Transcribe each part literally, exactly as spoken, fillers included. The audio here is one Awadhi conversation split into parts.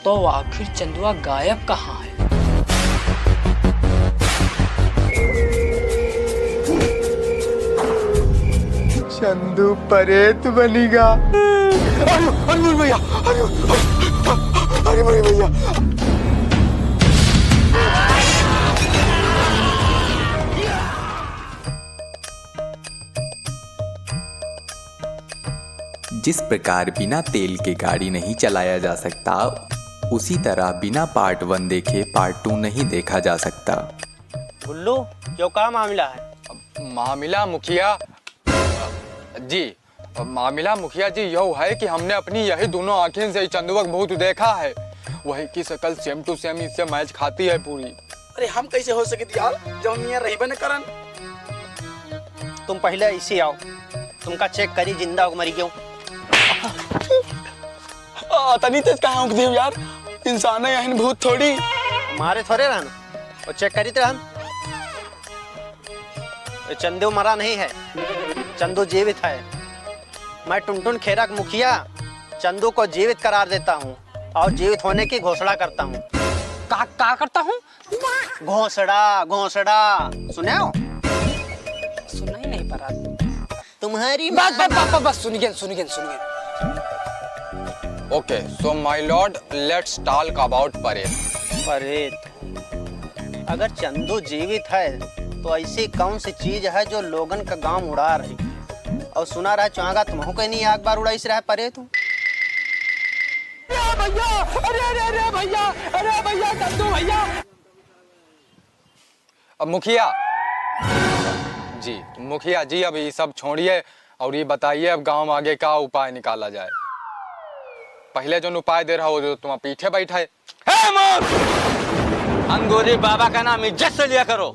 तो आखिर चंदुआ गायब कहाँ है? चंदू परेत बनिगा। अरे, अरे मोरे भैया, अरे, अरे मोरे भैया। जिस प्रकार बिना तेल के गाड़ी नहीं चलाया जा सकता, उसी तरह बिना part one देखे part two नहीं देखा जा सकता। गुल्लू, यो का मामला है? मामला मुखिया जी, मामला मुखिया जी यो है कि हमने अपनी यही दोनों आँखें से चंदुआ का भूत देखा है। वही की शकल same to same इससे match खाती है पूरी। अरे हम कैसे हो सकित यार, जब हम यहाँ रहिबे न करन। तुम पहिले ऐसे आओ, तुमका check करी जिंदा हो कि मरी गयो। आ, तनी तेज काहे हौंक देव यार, इंसान है यही भूत थोड़ी। मारे थोड़े रहन, वो check करीत रहन। ये चंदू मरा नहीं है, चंदू जीवित है। मैं टुनटुन खेरा का मुखिया चंदू को जीवित करार देता हूँ और जीवित होने की घोषणा करता हूँ। का, का करता हूँ? घोषणा, घोषणा, सुने हो? सुनाई नहीं पड़ा। तुम्हारी बस, बस, बस, बस, बस, सुन गए, सुन गए, सुन गए। Okay, so my lord, let's talk about परेत। परेत। अगर चंदू जीवित है, तो ऐसी कौन सी चीज है जो लोगन का गांव उड़ा रही? और सुना रहा चुआगा तुमहू के नहीं एक बार उड़ाइस रहा परेत। अरे भैया, अरे, अरे, अरे भैया, अरे भैया, चंदू भैया। अब मुखिया जी, मुखिया जी, अब ये सब छोड़िए और ये बताइए, अब गांव में आगे का उपाय निकाला जाए? पहले जोन उपाय दे रहा हो, जो तुम्हारे पीछे बैठा है। हे मूर्ख! अंगूरी बाबा का नाम इज्जत से लिया करो।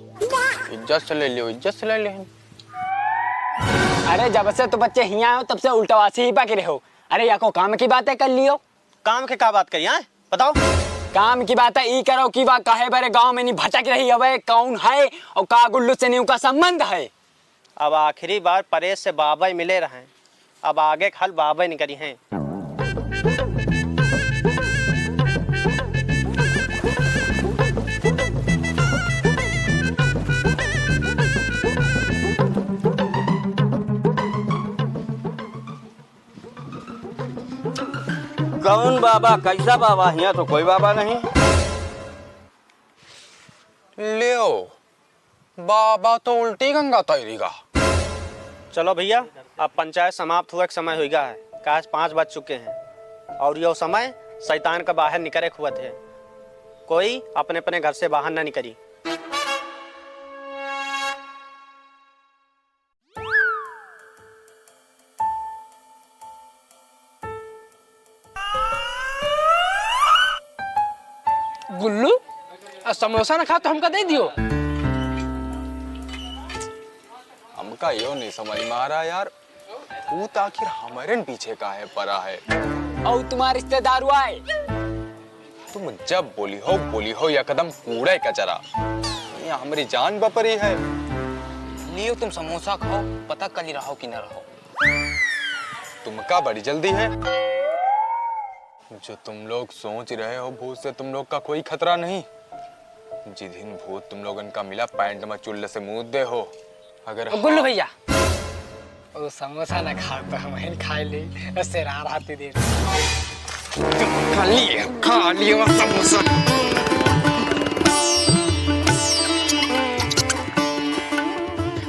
इज्जत से ले लियो, इज्जत से ले ले। अरे, जब से तू बच्चे हियाँ आयो, तब से उल्टावासी ही पकड़े हो। अरे, या को काम की बातें कर लियो। काम के का बात करी, हैं? बताओ। काम की बात है, ई करो कि वा काहे बरे गांव में नहीं भटक रही हवे, कौन है और का गुल्लू से नहीं उनका संबंध है? अब आखिरी बार परेश से बाबा ही मिले रहे, अब आगे के हल बाबा ही नहीं करी हैं। कौन बाबा, कैसा बाबा? हियाँ तो कोई बाबा नहीं। लियो, बाबा तो उल्टी गंगा तैरी गा। चलो भैया, अब पंचायत समाप्त हुए के समय होइगा है, काहे पाँच बज चुके हैं और यो समय शैतान का बाहर निकरे के हुआ थे। कोई अपने अपने घर से बाहर ना निकरी। गुल्लू, आ समोसा ना खा तो हमका दे दियो। हमका यो नहीं समझ में आ रहा यार, तू तो आखिर हमारे पीछे काहे पड़ा है? और तुम्हारा रिश्तेदार हुआ है? तुम जब बोली हो, बोली हो एकदम कूड़े कचरा। ये हमारी जान बपरी है। लियो तुम समोसा खाओ, पता कल ही रहो कि न रहो। तुमका बड़ी जल्दी है। जो तुम लोग सोच रहे हो भूत से तुम लोग का कोई खतरा नहीं। जिस दिन भूत तुम लोगन का मिला पैंट में चुल्ल से मूद दे हो। अगर ओ गुल्लू हाँ भैया, ओ समोसा ना खाओ तो हम ही खाए ले, शेर आ रहा थी देर। खा लियो, खा लियो समोसा।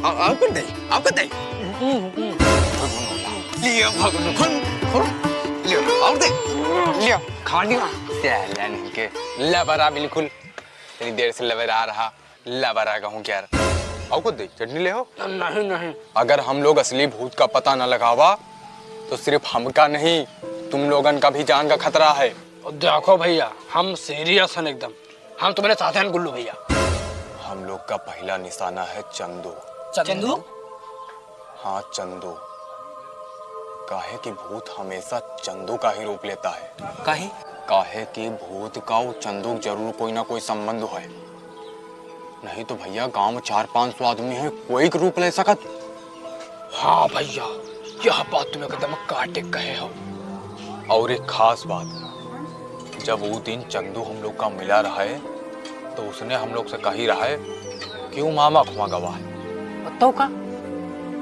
आओ, आओ कुछ दे, आओ कुछ दे। लियो भगवान, फुल, फुल, लियो, आओ दे, लियो, खा लियो। तेला नहीं के, लबरा बिल्कुल, इतनी देर से लबरा रहा। लबरा कहूँ क्या? आओ कुछ दे, चटनी ले हो। नहीं, नहीं। अगर हम लोग असली भूत का पता न लगावा, तो सिर्फ हमका नहीं, तुम लोगन का भी जान का खतरा है। देखो भैया, हम serious हैं एकदम। हम तुम्हारे साथ हैं गुल्लू भैया। हम लोग का पहला निशाना है चंदू। चंदू? हाँ, चंदू। काहे कि भूत हमेशा चंदू का ही रूप लेता है। काहे? काहे कि भूत का और चंदू का जरूर कोई ना कोई संबंध है। नहीं तो भैया, गांव में चार पाँच सौ आदमी है, कोई के रूप ले सकत। हाँ भैया, यह बात तुम एकदम काटे कहे हो। और एक खास बात, जब ऊ दिन चंदू हम लोग का मिला रहा है, तो उसने हम लोग से कही रहा है कि ऊ मामा खुआ गवा है। तो का?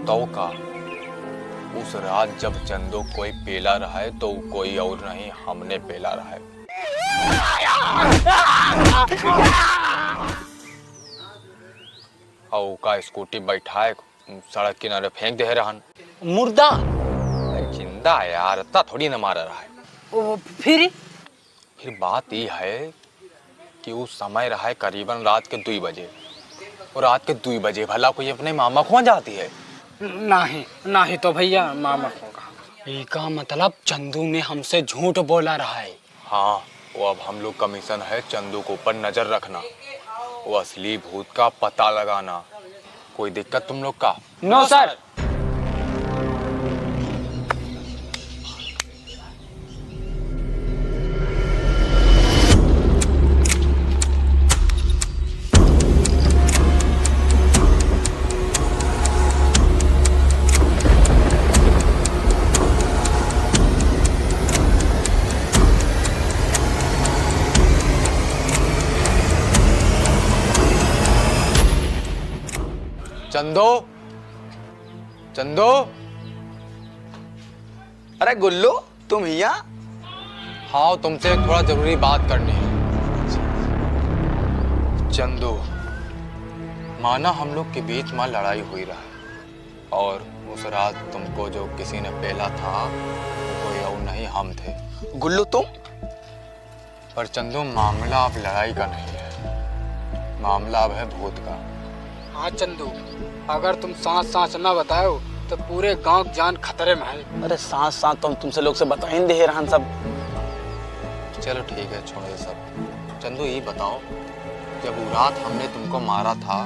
तो का? उस रात जब चंदू कोई पेला रहा है, तो ऊ कोई और नहीं, हमने पेला रहा है। और का स्कूटी बैठाए सड़क किनारे फेंक दे रहन। मुर्दा? जिंदा है यार, इतना थोड़ी न मारा रहा है। ओ, फिर? फिर बात ई है कि ऊ समय रहा है करीबन रात के दुई बजे, और रात के दुई बजे भला कोई अपने मामा खुआ जाती है? नाही, नाही तो भैया, मामा खुआ का? इका मतलब चंदू ने हमसे झूठ बोला रहा है। हाँ, वो अब हम लोग का मिशन है चंदू के ऊपर नजर रखना, वो असली भूत का पता लगाना। कोई दिक्कत तुम लोग का? No sir. चंदो, चंदो। अरे गुल्लू, तुम हिया? हाँ, तुमसे एक थोड़ा जरूरी बात करनी है। चंदू, माना हम लोग के बीच में लड़ाई हुई रहा, और उस रात तुमको जो किसी ने पेला था, वो कोई और नहीं, हम थे। गुल्लू, तुम? पर चंदू, मामला अब लड़ाई का नहीं है, मामला अब है भूत का। हाँ चंदू, अगर तुम साँच साँच ना बताओ तो पूरे गांव की जान खतरे में है। अरे साँच साँच तो हम तुमसे लोग से बताइन दे रहन सब। चलो ठीक है, छोड़ो ये सब। चंदू, ये बताओ, जब वो रात हमने तुमको मारा था,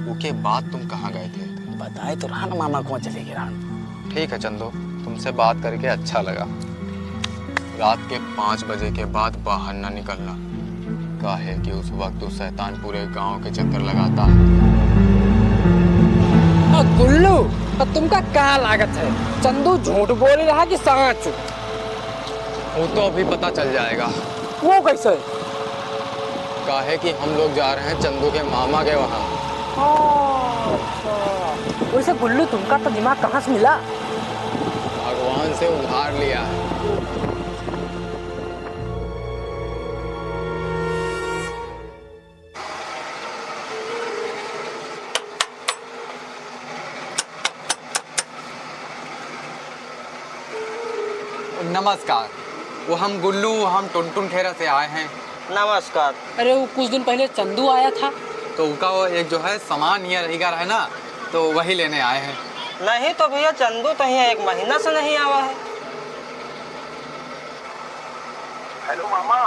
उसके बाद तुम कहाँ गए थे? बताए तो रहा ना मामा को चले गए रहन। ठीक है चंदू, तुमसे बात करके अच्छा लगा। रात के पाँच बजे के बाद बाहर ना निकलना, काहे कि उस वक्त वो शैतान पूरे गांव के चक्कर लगाता है। आ, गुल्लू, तो तुमका का लागत है, चंदू झूठ बोल रहा कि सांच? वो तो अभी पता चल जाएगा। वो कैसे? काहे कि हम लोग जा रहे हैं चंदू के मामा के वहाँ। हाँ, अच्छा। वैसे गुल्लू, तुमका तो दिमाग कहाँ से मिला? भगवान से उधार लिया है। नमस्कार, वो हम गुल्लू, हम टुनटुन खेरा से आए हैं। नमस्कार। अरे, वो कुछ दिन पहले चंदू आया था। तो उका वो एक जो है सामान ये रहिगा रहे ना, तो वही लेने आए हैं। नहीं तो भैया, चंदू तो यहाँ एक महीना से नहीं आवा है। हेलो मामा।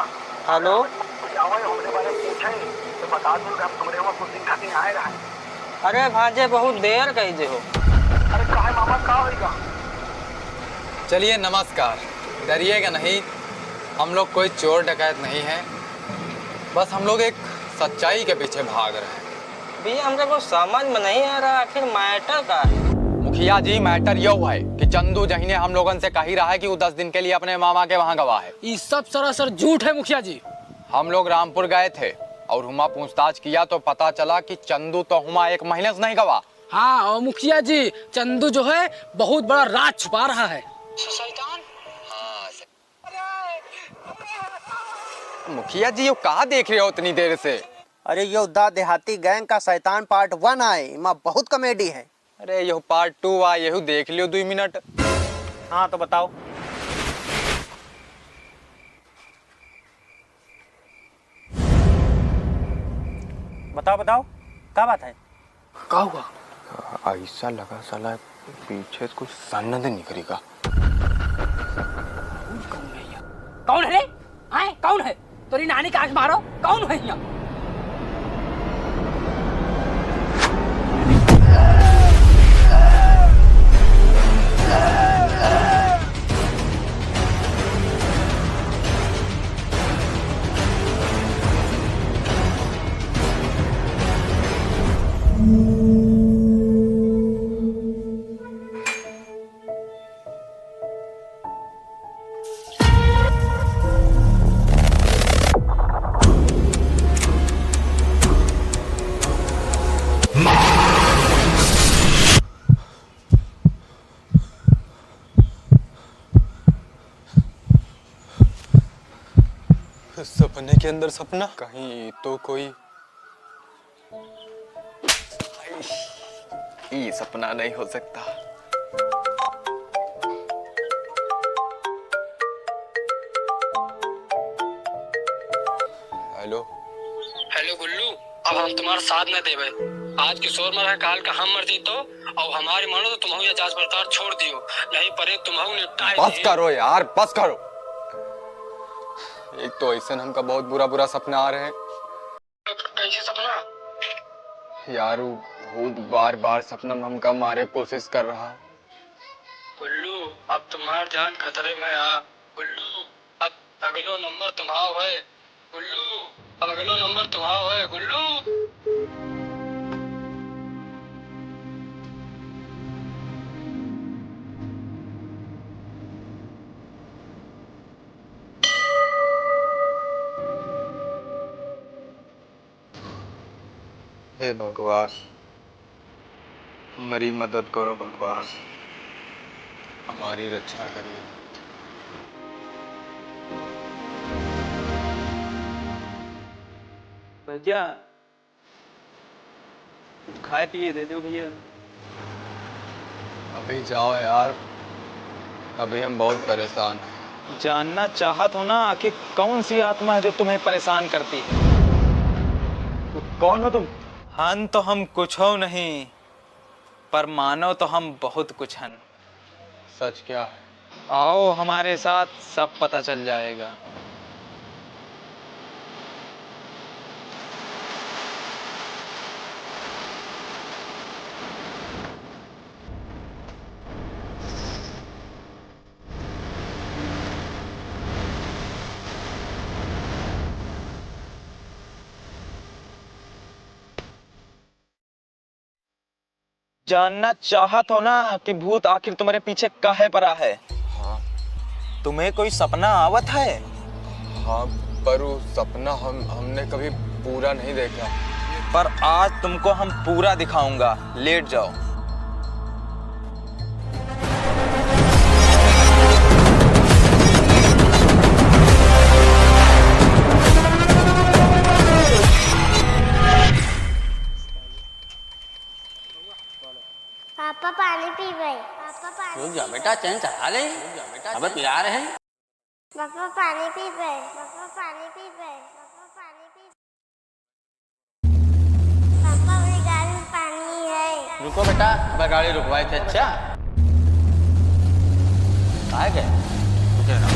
हेलो। आवा है, हमरे बारे में पूछे, तो बता दो कि हम तुमरे वहाँ कुछ दिन खातिर आए रहे। अरे भांजे, बहुत देर कही दे हो। अरे काहे मामा, का होइगा? चलिए नमस्कार, डरिएगा नहीं, हम लोग कोई चोर डकैत नहीं है, बस हम लोग एक सच्चाई के पीछे भाग रहे हैं। भैया, हमका कुछ समझ में नहीं आ रहा, आखिर मैटर का है? मुखिया जी, मैटर यह है कि चंदू जहिने हम लोगन से कही रहा है कि वो दस दिन के लिए अपने मामा के वहाँ गवा है। ये सब सरासर झूठ है मुखिया जी। हम लोग रामपुर गए थे और हुमा पूछताछ किया तो पता चला कि चंदू तो हुमा एक महीने से नहीं गवा। हाँ, और मुखिया जी, चंदू जो है बहुत बड़ा राज छुपा रहा है। शैतान? हाँ, मुखिया जी, यो का देख रहे हो इतनी देर से? अरे, यो दा देहाती गैंग का शैतान पार्ट वन आए, इमा बहुत कॉमेडी है। अरे, यो पार्ट टू आ, यहू देख लियो दुई मिनट। हाँ, तो बताओ। बताओ, बताओ, का बात है? का हुआ? ऐसा लगा साला पीछे से कुछ सन्न दे निकलेगा। कौन है रे? आए, कौन है? तोरी नानी का आँख मारो, कौन है यहाँ? सपने के अंदर सपना? कहीं तो कोई, ये सपना नहीं हो सकता। हेलो। हेलो गुल्लू, अब हम तुम्हार साथ न देवे। आज किशोर मरा है, काल का हम मर जइतो, और हमारी मानो तो तुम्हें यह जांच पड़ताल छोड़ दियो, नहीं परे तुम्हें निपटाए बस दे। करो यार, बस करो। एक तो ऐसन हमका बहुत बुरा बुरा सपना आ रहे हैं। कैसे सपना? यार, वो भूत बार बार सपना में हमका मारे कोशिश कर रहा। गुल्लू, अब तुम्हार जान खतरे में आ। गुल्लू, अब अगलो नंबर तुम्हार है। गुल्लू, अब अगलो नंबर तुम्हार है, गुल्लू। हे भगवान, हमारी मदद करो भगवान, हमारी रक्षा करिए। भैया, कुछ खाए पिए दे दो भैया। अभी जाओ यार, अभी हम बहुत परेशान हैं। जानना चाहत हो ना, आखिर कौन सी आत्मा है जो तुम्हें परेशान करती है? कौन हो तुम? हन तो हम कुछ हो नहीं, पर मानो तो हम बहुत कुछ हन। सच क्या है? आओ हमारे साथ, सब पता चल जाएगा। जानना चाहत हो ना कि भूत आखिर तुम्हारे पीछे काहे परा है? हाँ। तुम्हें कोई सपना आवत है? हाँ, पर वो सपना हम, हमने कभी पूरा नहीं देखा। पर आज तुमको हम पूरा दिखाऊंगा, लेट जाओ। पापा पानी पीबे। पापा पानी रुक जा पीबे। बेटा, चैन चढ़ा ले। रुक जा बेटा, अबे चैन पिला रहे हैं। पापा पानी पीबे। पापा पानी पीबे। पापा पानी पीबे। पापा, मेरी गाड़ी में पानी है। रुको बेटा, अबे गाड़ी रुकवाए थे। अच्छा, आ गए। रुके ना।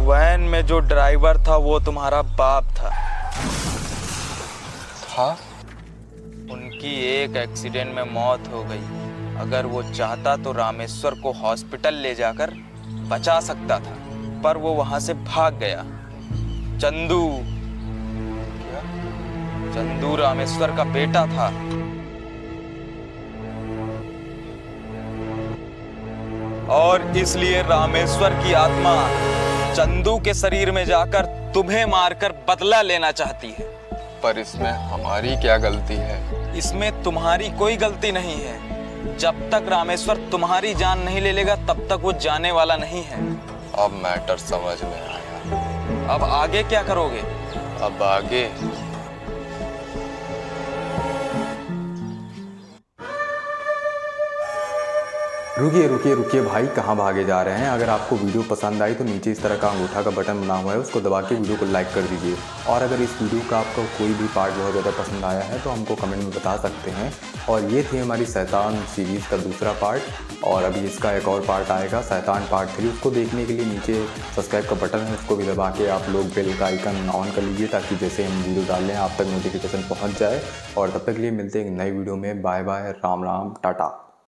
वैन में जो ड्राइवर था, वो तुम्हारा बाप था। था? उनकी एक एक्सीडेंट में मौत हो गई। अगर वो चाहता तो रामेश्वर को हॉस्पिटल ले जाकर बचा सकता था, पर वो वहां से भाग गया। चंदू, क्या? चंदू रामेश्वर का बेटा था। और इसलिए रामेश्वर की आत्मा चंदू के शरीर में जाकर तुम्हें मारकर बदला लेना चाहती है। पर इसमें हमारी क्या गलती है? इसमें तुम्हारी कोई गलती नहीं है। जब तक रामेश्वर तुम्हारी जान नहीं ले लेगा, तब तक वो जाने वाला नहीं है। अब मैटर समझ में आया। अब आगे क्या करोगे? अब आगे रुकिए, रुकिए, रुकिए भाई, कहाँ भागे जा रहे हैं? अगर आपको वीडियो पसंद आई तो नीचे इस तरह का अंगूठा का बटन बना हुआ है, उसको दबा के वीडियो को लाइक कर दीजिए। और अगर इस वीडियो का आपको कोई भी पार्ट बहुत ज़्यादा पसंद आया है तो हमको कमेंट में बता सकते हैं। और ये थी हमारी शैतान सीरीज़ का दूसरा पार्ट। और अभी इसका एक और पार्ट आएगा, शैतान पार्ट थ्री। उसको देखने के लिए नीचे सब्सक्राइब का बटन है, उसको भी दबा के आप लोग बेल का आइकन ऑन कर लीजिए, ताकि जैसे हम वीडियो डालें, आप तक नोटिफिकेशन पहुंच जाए। और तब तक के लिए मिलते हैं एक नई वीडियो में। बाय बाय, राम राम, टाटा।